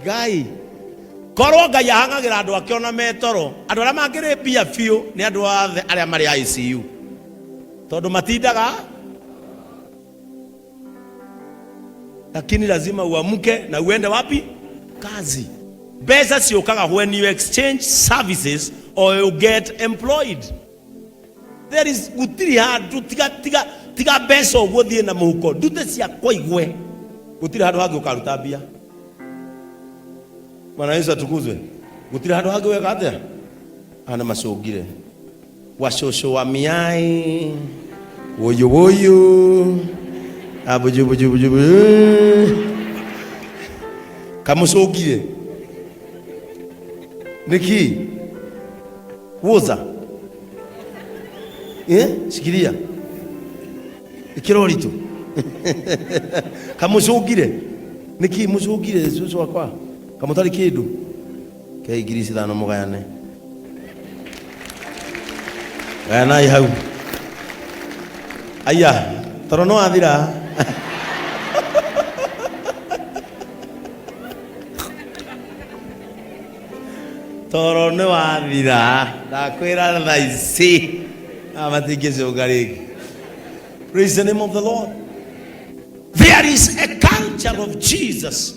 Ngai korwo Ngai ahang'agĩra andũ ake ona metoro, andũ arĩa mangĩrĩ mbia biũ nĩ andũ othe arĩa marĩ ICU, tondũ matindaga. Lakini lazima uamke na uende wapi? Kazi. Mbeca ciũkaga when you exchange services or you get employed. There is gũtirĩ handũ, tiga tiga tiga mbeca ũguo thiĩ na mũhuko ndute ciakwa igwe, gũtirĩ handũ hangĩ ũkaruta mbia. Bwana Yesu atukuzwe. Gũtirĩ handũ hangĩ weka atĩa ana macũngire wacũcũ wa miai woyo woyo abujubujubujubu kamũcũngire nĩkĩ woza. Eh, shikilia ikĩra ũritũ kamũcũngire nĩkĩ mũcũngire cũcũ wakwa kamũtarĩ kĩndũ ke 5,000 mũgayane gayanai hau aya toro no athira. Toro nĩ wathira, ndakwĩra thaa ici matingĩcoka rĩngĩ. Praise the name of the Lord. There is a culture of Jesus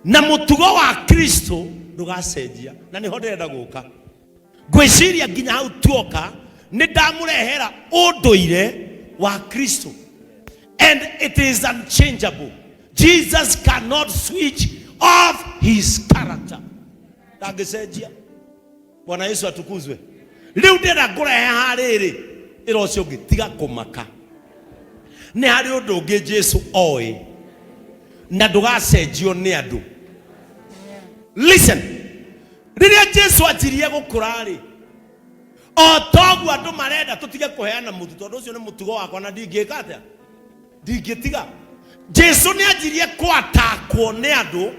na mũtugo wa Kristo ndũgacenjia, na nĩho ndĩrenda gũka. Ngwĩciria nginya hau tuoka nĩ ndamũrehera ũndũire wa Kristo, and it is unchangeable. Jesus cannot switch off his character, ndangĩcenjia. Bwana Yesu atukuzwe. Rĩu ndĩrenda ngũrehe harĩrĩ ĩra ũcio ũngĩ, tiga kũmaka, nĩ harĩ ũndũ ũngĩ Jesu oĩ na ndũgacenjio nĩ andũ. Listen, rĩrĩa Jesu anjirie gũkũra-rĩ, o toguo andũ marenda tũtige kũheana mũtu, tondũ ũcio nĩ mũtugo wakwa na ndingĩka atĩa, ndingĩtiga. Jesu nĩ anjirie kũatakwo nĩ andũ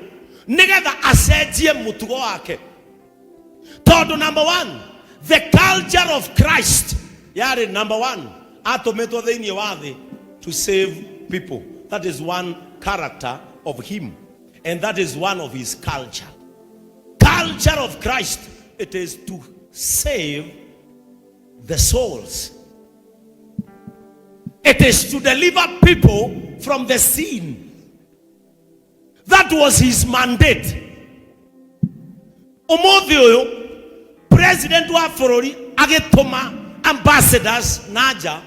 nĩgetha acenjie mũtugo wake, tondũ number one, the culture of Christ yarĩ number one, atũmĩtwo thĩinĩ wa thĩ to save people. That is one character of him, and that is one of his culture. Culture of Christ, it is to save the souls. It is to deliver people from the sin. That was his mandate. Ũmũthĩ ũyũ president wa bũrũri agĩtũma ambassadors na nja,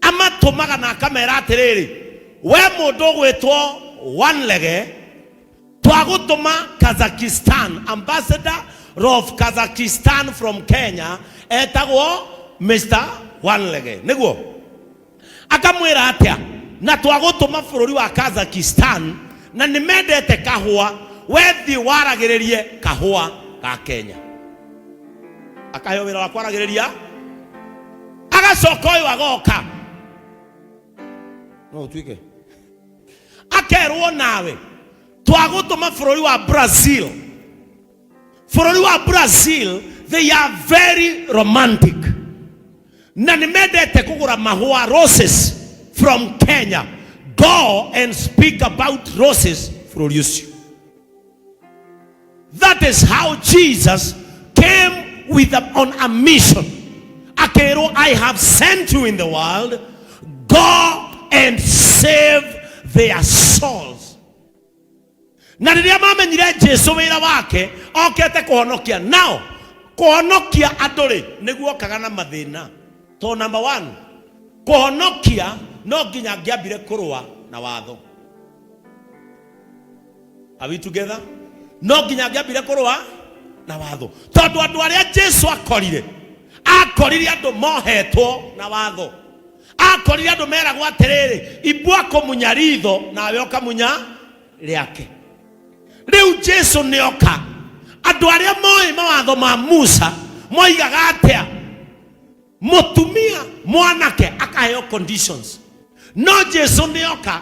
amatũmaga na akamera atĩrĩrĩ, we mũndũ ũgwĩtwo Wanlege, twagũtũma Kazakhstan. Ambassador of Kazakhstan from Kenya etagwo Mr. Wanlege, nĩguo akamwĩra atĩa, na twagũtũma bũrũri wa Kazakhstan na nĩ mendete kahũa, wethiĩ waragĩrĩrie kahũa ga Kenya. Akaheo wĩra wa kwaragĩrĩria, agacoka ũyũ agoka no ũtuĩke akerwo nawe twagũtũma bũrũri wa Brazil. Bũrũri wa Brazil, they are very romantic na nĩ mendete kũgũra mahũa, roses from Kenya. Go and speak about roses bũrũri ũcio. That is how Jesus came on a mission. Akĩrwo, "I have sent you in the world, go and save their souls." Na rĩrĩa mamenyire Jesu wĩra wake okete kũhonokia, nao kũhonokia andũ rĩ, nĩguo okaga na mathĩna. To number one, kũhonokia no nginya angĩambire kũrũa na watho. Are we together? No nginya angĩambire kũrũa na watho, tondũ andũ arĩa Jesu akorire, akorire andũ mohetwo na watho, akorire andũ meragwo atĩrĩrĩ, ibua kũmunya ritho nawe ũkamunya rĩake. Rĩu Jesu nĩoka, andũ arĩa moĩ mawatho ma Musa moigaga atĩa? Mũtumia mwanake akaheo conditions. No Jesu nĩoka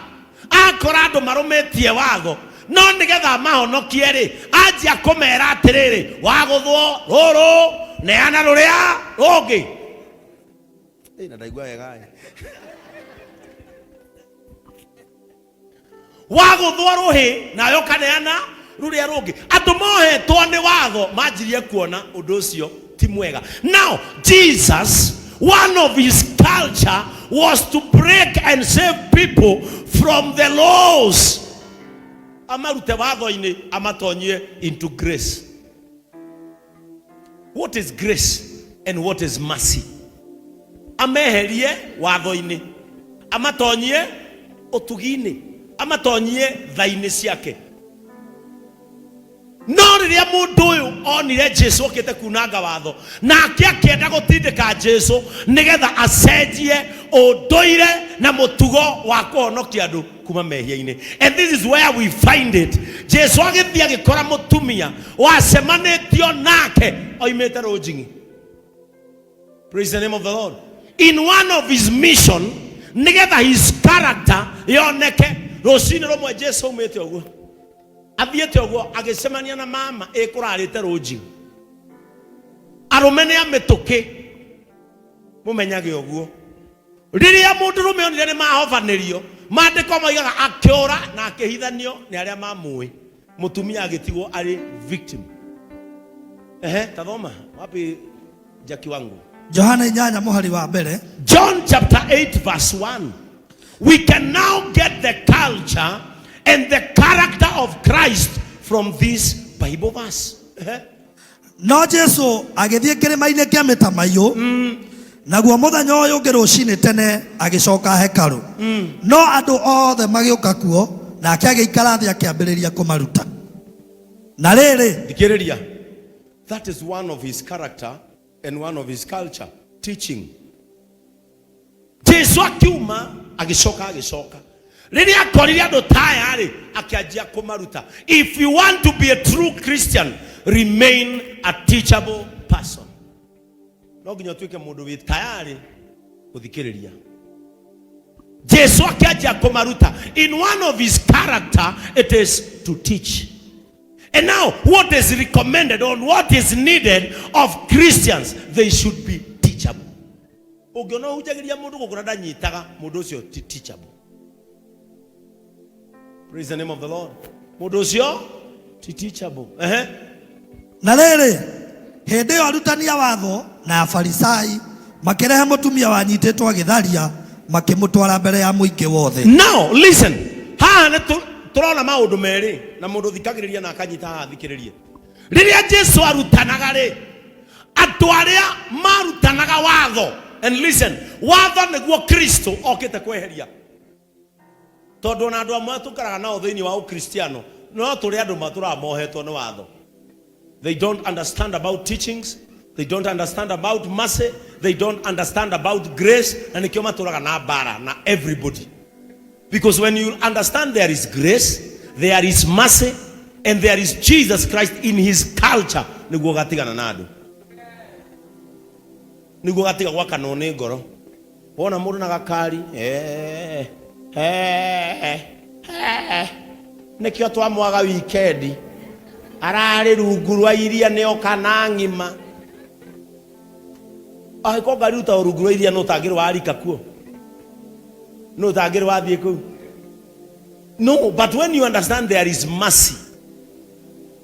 akora andũ marũmĩtie watho, no nĩgetha mahonokie rĩ, anjia kũmera atĩrĩrĩ, wagũthwo rũrũ neana rũrĩa rũngĩ. Na ndaigua wega ĩ. Wagũthwo rũhĩ nawe ũkaneana Rũrĩa rũngĩ andũ mohetwo nĩ watho manjirie kuona ũndũ ũcio ti mwega. Now Jesus, one of his culture was to break and save people from the laws, amarute watho-inĩ amatonyie into grace. What is grace and what is mercy? Ameherie watho-inĩ, amatonyie ũtugi-inĩ, amatonyie tha-inĩ ciake. No rĩrĩa mũndũ ũyũ onire Jesu okĩte kunanga watho, nake akĩenda gũtindĩka Jesu nĩgetha acenjie ũndũire na mũtugo wa kũhonokia andũ kuma mehia-inĩ. And this is where we find it. Jesu agĩthiĩ agĩkora mũtumia wacemanĩtio nake oimĩte rũnjing'i. Praise the name of the Lord. In one of his mission, nĩgetha his character yoneke. Rũcinĩ rũmwe Jesu aumĩte ũguo, athiĩte ũguo, agĩcemania na mama ĩkũrarĩte rũnjing'i. Arũme nĩ a mĩtũkĩ, mũmenyage ũguo. Rĩrĩa mũndũrũme onire nĩ mahobanĩrio, maandĩko moigaga akĩũra na akĩhithanio nĩ arĩa mamũĩ. Mũtumia agĩtigwo arĩ victim. Ehe, tathoma wapi Jackie wangu? Johana 8 mũhari wa mbere. John chapter 8 verse 1. We can now get the culture and the character of Christ from this Bible verse. Ehe. No Jesu agĩthiĩ kĩrĩma-inĩ kĩa mĩtamaiyũ, naguo mũthenya ũyũ ũngĩ rũcinĩ tene agĩcoka hekarũ, no andũ othe magĩũka kuo, nake agĩikara thĩ akĩambĩrĩria kũmaruta. Na rĩrĩ, Thikĩrĩria. That is one of his character and one of his culture, teaching. Jesu akiuma agĩcoka agĩcoka, rĩrĩa akorire andũ taya rĩ, akĩanjia kũmaruta. If you want to be a true Christian, remain a teachable person. No nginya ũtuĩke mũndũ wĩ tayarĩ gũthikĩrĩria. Jesu akĩanjia kũmaruta. In one of his character, it is to teach. And now, what is recommended or what is needed of Christians, they should be teachable. Ũngĩona ũhunjagĩria mũndũ gũkũ na ndanyitaga, mũndũ ũcio ti teachable. Praise the name of the Lord. Mũndũ ũcio ti teachable. Ehe. Na rĩrĩ, hĩndĩ ĩyo arutani a watho na Afarisai makĩrehe mũtumia wanyitĩtwo agĩtharia, makĩmũtwara mbere ya mũingĩ wothe. Now listen, haha nĩ tũrona maũndũ merĩ, na mũndũ ũthikagĩrĩria na akanyita haha athikĩrĩrie. Rĩrĩa Jesu arutanaga rĩ, andũ arĩa marutanaga watho, and listen, watho nĩguo Kristo okĩte kweheria, tondũ ona andũ amwe tũkaraga nao thĩinĩ wa ũkristiano no tũrĩ andũ matũraga mohetwo nĩ watho. They don't understand about teachings, they don't understand about mercy, they don't understand about grace, na nĩkĩo matũraga na mbara na everybody. Because when you understand there is grace, there is mercy, and there is Jesus Christ in his culture, nĩguo gatigana na andũ, nĩguo gatiga gwakanwo nĩ ngoro. Wona mũndũ na gakari, eh, eh, eh, nĩkĩo twamwaga wikendi, ararĩ rungu rwa iria nĩ oka na ng'ima. Angĩkorwo ngari rutagwo rungu rwa iria, no ũtangĩrĩ warika kuo, no ũtangĩrĩ wathiĩ kũu. No, but when you understand there is mercy,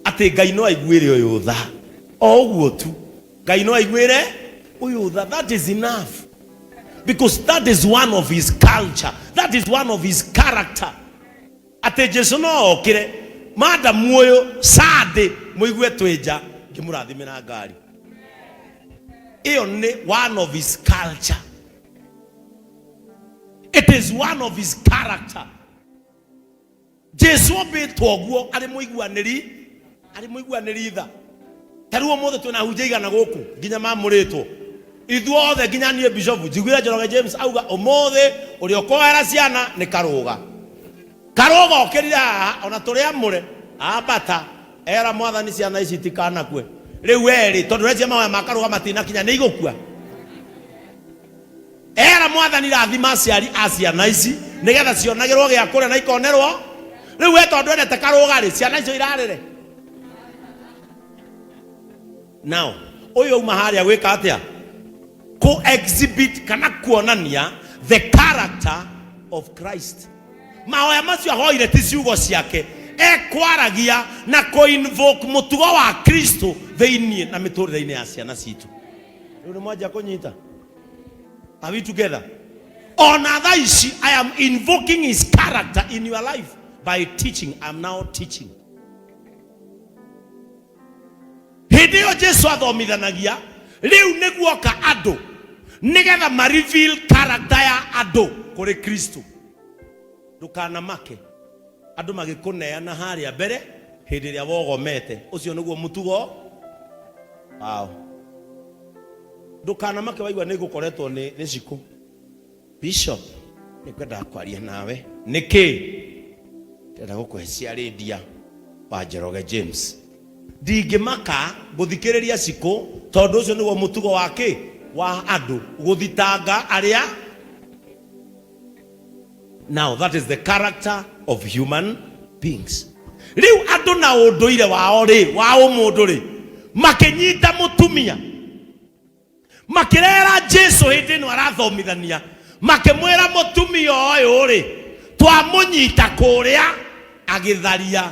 atĩ Ngai no aiguĩre ũyũ tha, o ũguo tu Ngai no aiguĩre ũyũ tha, that is enough, because that is one of his culture, that is one of his character, atĩ Jesu no okĩre madamu ũyũ Sunday mũigue twĩ nja ngĩmũrathimĩra ngari ĩyo. Nĩ one of his culture, it is one of his character. Jesu ombĩtwo ũguo, arĩ mũiguanĩri, arĩ mũiguanĩri tha. Ta rĩu ũmũthĩ twĩna hunjia 100 gũkũ nginya mamũrĩtwo ithuothe, nginya niĩ bishop. Njiguire Njoroge James auga ũmũthĩ ũrĩa ũkoera ciana nĩ Karũga. Karũga okĩrire haha ona tũrĩ amũre, ambata era Mwathani ciana ici itikanakue. Rĩu werĩ tondũ recia mahoya ma Karũga matinakinya, nĩ igũkua. Era Mwathani rathima aciari a ciana ici nĩgetha cionagĩrwo gĩa kũrĩa na ikonerwo. Rĩu we tondũ endete Karũga rĩ, ciana icio irarĩre. Now ũyũ auma harĩa gwĩka atĩa? Kũ exhibit kana kuonania the character of Christ. Mahoya macio ahoire ti ciugo ciake. Ekwaragia na kũ-invoke mũtugo wa Kristo thĩinĩ na mĩtũrĩre-inĩ ya ciana citũ. Rĩu nĩ mwanjia kũnyita? Are we together? Ona thaa ici I am invoking his character in your life by teaching. I am now teaching. Hĩndĩ ĩyo Jesu athomithanagia, rĩu nĩguoka andũ nĩgetha ma reveal character ya andũ kũrĩ Kristo. Ndũkanamake andũ magĩkũneana harĩa mbere hĩndĩ ĩrĩa wogomete. Ũcio nĩguo mũtugo wao. Ndũkanamake waigua nĩ ngũkoretwo nĩ nĩ cikũ. Bishop, nĩ ngwendaga kwaria nawe. Nĩkĩ? Ndĩrenda gũkũhe cia Lydia wa Njoroge James. Ndingĩmaka gũthikĩrĩria cikũ tondũ ũcio nĩguo mũtugo wa kĩ? Wa andũ gũthitanga arĩa. Now that is the character of human beings. Rĩu andũ na ũndũire wao rĩ, wa ũmũndũ rĩ, makĩnyita mũtumia makĩrehera Jesu hĩndĩ ĩno arathomithania, makĩmwĩra mũtumia ũyũ rĩ, twamũnyita kũrĩa agĩtharia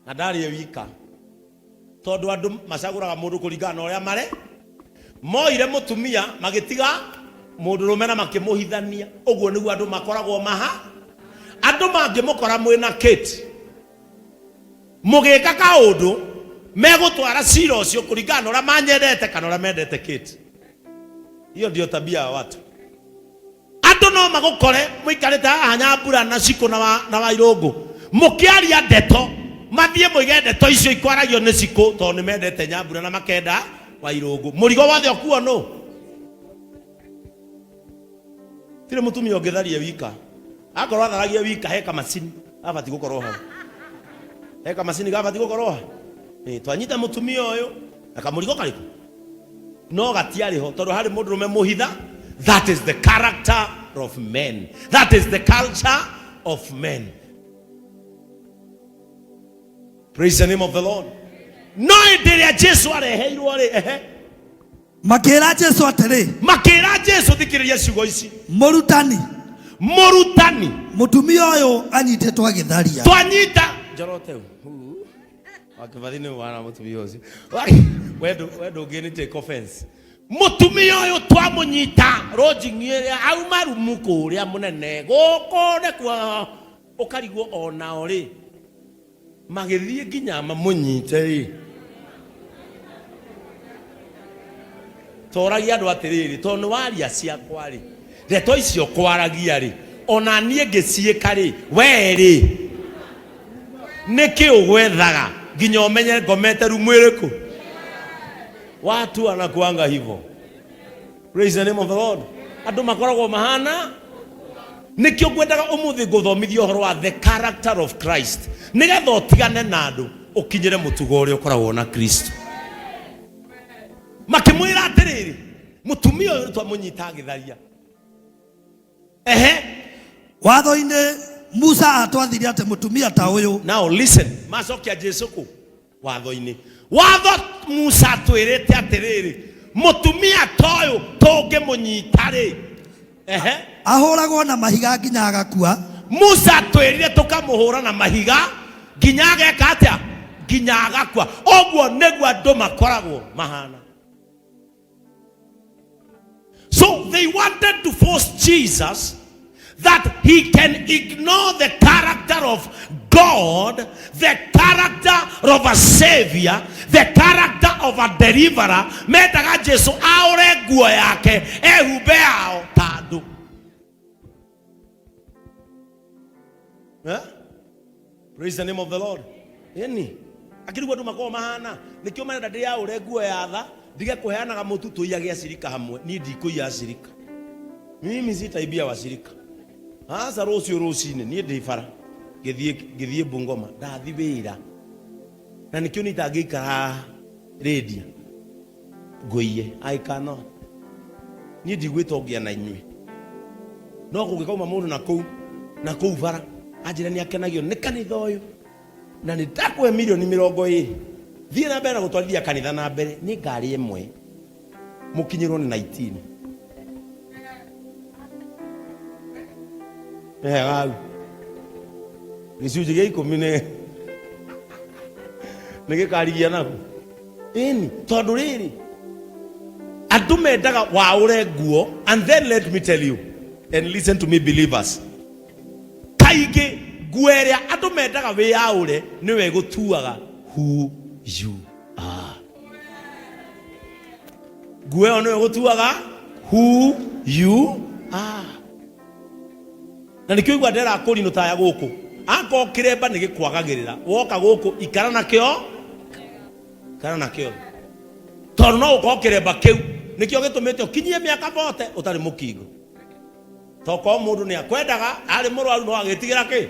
na ndarĩ e wika, tondũ andũ macagũraga mũndũ kũringana na ũrĩa mare moire mũtumia magĩtiga mũndũrũme na makĩmũhithania. Ũguo nĩguo andũ makoragwo maha. Andũ mangĩmũkora mwĩna Kate mũgĩka kaũndũ, megũtwara cira ũcio kũringana na ũrĩa manyendete kana ũrĩa mendete Kate. Hiyo ndio tabia ya watu. Andũ no magũkore mũikarĩte haha Nyambura na Cikũ na wa, na Wairũngũ mũkĩaria ndeto, mathiĩ moige ndeto icio ikwaragio nĩ Cikũ tondũ nĩ mendete Nyambura na makenda Wairũngũ. Mũrigo wothe ũkuo nũ? Tirĩ mũtumia ũngĩtharia wika. Akorwo atharagia wika, he kamacini gabatiĩ gũkorwo hau. He kamacini gabatiĩ gũkorwo hau. Ĩ, twanyita mũtumia ũyũ na kamũrigo karĩkũ? No gatiarĩ ho tondũ harĩ mũndũrũme mũhitha. That is the character of men, that is the culture of men. Praise the name of the Lord. No hĩndĩ ĩrĩa Jesu areheirwo rĩ, ehe. Makĩra Jesu atĩrĩ, Makĩra Jesu, thikĩrĩria ciugo ici, Mũrutani, Mũrutani, mũtumia ũyũ anyitĩtwo agĩtharia. Twanyita njorote wakibathi nĩ wana mũtumia ũcio we ndũngĩ nĩ take offense. Mũtumia ũyũ twamũnyita rũnjing'i ĩrĩa auma rumu kũrĩa mũnene gũkũ nĩkuo ũkarigwo onao rĩ magĩthiĩ nginya mamũnyite rĩ. Toragia andũ atĩrĩrĩ, tondũ nĩ waria ciakwa rĩ, ndeto icio kwaragia rĩ, ona niĩ ngĩciĩka rĩ, we rĩ nĩkĩ ũgwethaga nginya ũmenye ngomete rumu ĩrĩkũ? Watu anakuanga hivyo. Praise the name of the Lord. Andũ makoragwo mahana. Nĩkĩo ngwendaga ũmũthĩ ngũthomithia ũhoro wa the character of Christ, nĩgetha ũtigane na andũ ũkinyĩre mũtugo ũrĩa ũkoragwo na Kristo. Makĩmwĩra atĩrĩrĩ, mũtumia ũyũ twamũnyita agĩtharia. Ehe. Watho-inĩ Musa atwathire atĩ mũtumia ta ũyũ. Now listen, macokia Jesu kũ? Watho-inĩ. Watho Musa atwĩrĩte atĩrĩrĩ, mũtumia ta ũyũ tũngĩmũnyita rĩ, ehe, ahũragwo na mahiga nginya agakua. Musa atwĩrire tũkamũhũra na mahiga nginya ageka atĩa? Nginya agakua. Ũguo nĩguo andũ makoragwo mahana. So they wanted to force Jesus that he can ignore the character of God, the character of a savior, the character of a deliverer. Mendaga Jesu aũre nguo yake ehumbe yao ta andũ. Eh? Praise the name of the Lord. Ĩni. Akĩrigwo andũ makoragwo mahana. Nĩkĩo marenda ndĩyaũre nguo ya tha, ndige kũheanaga mũtu tũiyage acirika hamwe. Niĩ ndikũiya acirika. Mimi sitaibia washirika. Aca rũciũ rũcinĩ niĩ ndĩ bara ngĩthiĩ ngĩthiĩ Bungoma ndathi wĩra. Na nĩkĩo niĩ itangĩikara haha rĩndia ngũiye. I cannot. Niĩ ndigwĩtongia na inyuĩ. No kũngĩkauma mũndũ na kũu na kũu bara anjĩre nĩ akenagio nĩ kanitha ũyũ na nĩ ndakũhe mirioni 20 thiĩ na mbere na gũtwarithia kanitha na mbere, nĩ ngari ĩmwe mũkinyĩrwo nĩ 19. Nĩ hega hau. Gĩcunjĩ gĩa ikũmi nĩ nĩ gĩkarigia naku. Ĩni, tondũ rĩrĩ andũ mendaga waũre nguo. And then let me tell you and listen to me, believers, kaingĩ nguo ĩrĩa andũ mendaga wĩyaũre nĩwe ĩgũtuaga who you are. Nguo ĩyo nĩyo ĩgũtuaga who you are. Na nĩkĩo igua ndera kũrinũ taya gũkũ, akorwo kĩremba nĩ gĩkwagagĩrĩra, woka gũkũ ikara nakĩo, ikara nakĩo, tondũ no gũkorwo kĩremba kĩu nĩkĩo gĩtũmĩte ũkinyie mĩaka bote ũtarĩ mũkingo. Tokorwo mũndũ nĩ akwendaga arĩ mũrwaru, no agĩtigĩra kĩ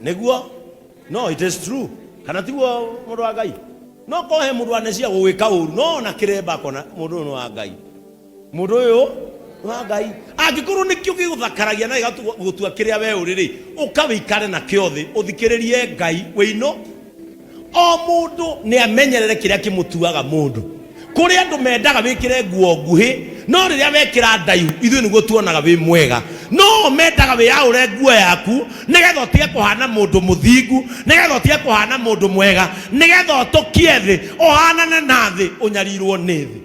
nĩguo. No it is true, kana tiguo, mũndũ wa Ngai? No korwo he mũndũ wanecia gũgwĩka ũru, no ona kĩremba akona mũndũ ũyũ nĩ wa Ngai, mũndũ ũyũ nĩ wa Ngai. Angĩkorwo nĩkĩo gĩgũthakaragia na gĩgũtua kĩrĩa we ũrĩ rĩ, ũka wĩikare nakĩo thĩ, ũthikĩrĩrie Ngai wĩino. O mũndũ nĩ amenyerere kĩrĩa kĩmũtuaga mũndũ. Kũrĩ andũ mendaga wĩkĩre nguo nguhĩ, no rĩrĩa wekĩra ndaihu ithuĩ nĩguo tuonaga wĩ mwega. No o mendaga wĩyaũre nguo yaku nĩgetha ũtige kũhana mũndũ mũthingu, nĩgetha ũtige kũhana mũndũ mwega, nĩgetha ũtũkie thĩ, ũhanane na thĩ, ũnyarirwo nĩ thĩ.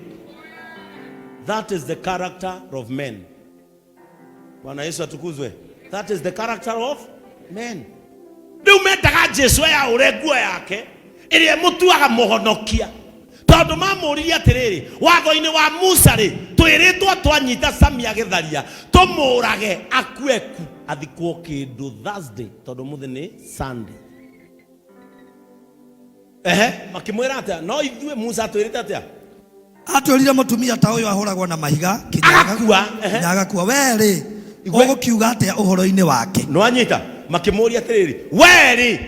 That is the character of men. Bwana Yesu atukuzwe. That is the character of men. Rĩu mendaga Jesu eyaũre nguo yake ĩrĩa ĩmũtuaga mũhonokia, tondũ mamũririe atĩrĩrĩ, watho-inĩ wa Musa rĩ, twĩrĩtwo twanyita Samia gĩtharia tũmũrage, akue ku athikwo kĩndũ Thursday, tondũ mũthĩ nĩ Sunday. Ehe, makĩmwĩra atĩa? No ithuĩ Musa atwĩrĩte atĩa? Atwĩrire mũtumia ta ũyũ ahũragwo na mahiga kinya agakua. Ehe. Kinya agakua. We rĩ, Igwe. ũgũkiuga atĩa ũhoro-inĩ wake? Nĩwanyita? Makĩmũria atĩrĩrĩ, we rĩ,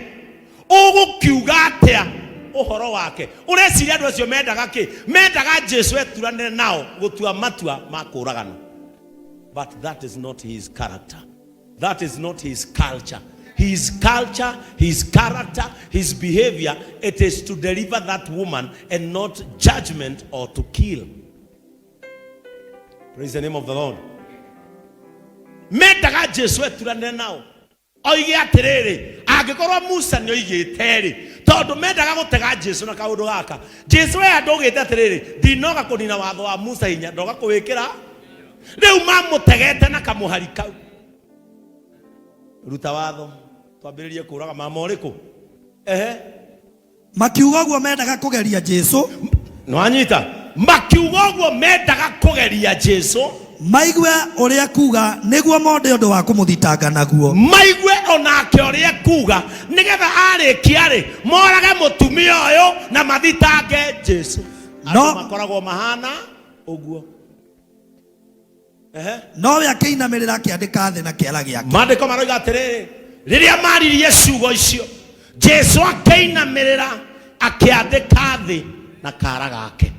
ũgũkiuga atĩa ũhoro wake? Ũreciria andũ acio mendaga kĩ? Mendaga Jesu eturanĩre nao gũtua matua ma kũragana. But that is not his character. That is not his culture. His culture, his character, his behavior, it is to deliver that woman and not judgment or to kill. Praise the name of the Lord. Mendaga Jesu eturanĩre nao oige atĩrĩrĩ, angĩkorwo Musa nĩ oigĩte rĩ, tondũ mendaga gũtega Jesu na kaũndũ gaka. Jesu we andũ augĩte atĩrĩrĩ, ndinoga kũnina watho wa Musa hinya, ndoga kũwĩkĩra. Rĩu mamũtegete na kamũhari kau, ruta watho twambĩrĩrie kũraga mama ũrĩkũ. Ehe. Makiuga ũguo mendaga kũgeria Jesu. Nĩwanyita? Makiuga ũguo mendaga kũgeria Jesu, maigue ũrĩa kuga nĩguo monde ũndũ wa kũmũthitanga naguo. Maigue onake ũrĩa kuga, nĩgetha arĩkia rĩ, morage mũtumia ũyũ na mathitange Jesu. Andũ makoragwo mahana ũguo. Ehe. Nowe akĩinamĩrĩra akĩandĩka thĩ na kĩara gĩake. Maandĩko maroiga atĩrĩrĩ, rĩrĩa maririe ciugo icio, Jesu akĩinamĩrĩra akĩandĩka thĩ na kara gake.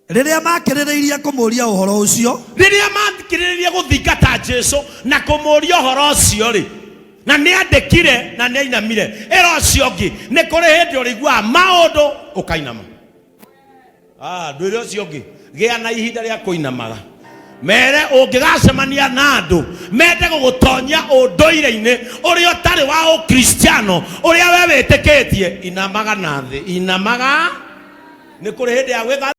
Rĩrĩa makĩrĩrĩirie kũmũũria ũhoro ũcio, rĩrĩa makĩrĩrĩria gũthingata Jesu na kũmũũria ũhoro ũcio rĩ, na nĩ andĩkire na nĩ ainamire. Ĩra ũcio ũngĩ, nĩ kũrĩ hĩndĩ ũrĩiguaga maũndũ ũkainama. Ah, ndwĩre ũcio ũngĩ, gĩa na ihinda rĩa kũinamaga. Mere ũngĩgacemania na andũ mende gũgũtonya ũndũire-inĩ ũrĩa ũtarĩ wa ũkristiano ũrĩa we wĩtĩkĩtie, inamaga na thĩ, inamaga. Nĩ kũrĩ hĩndĩ ya gwĩka.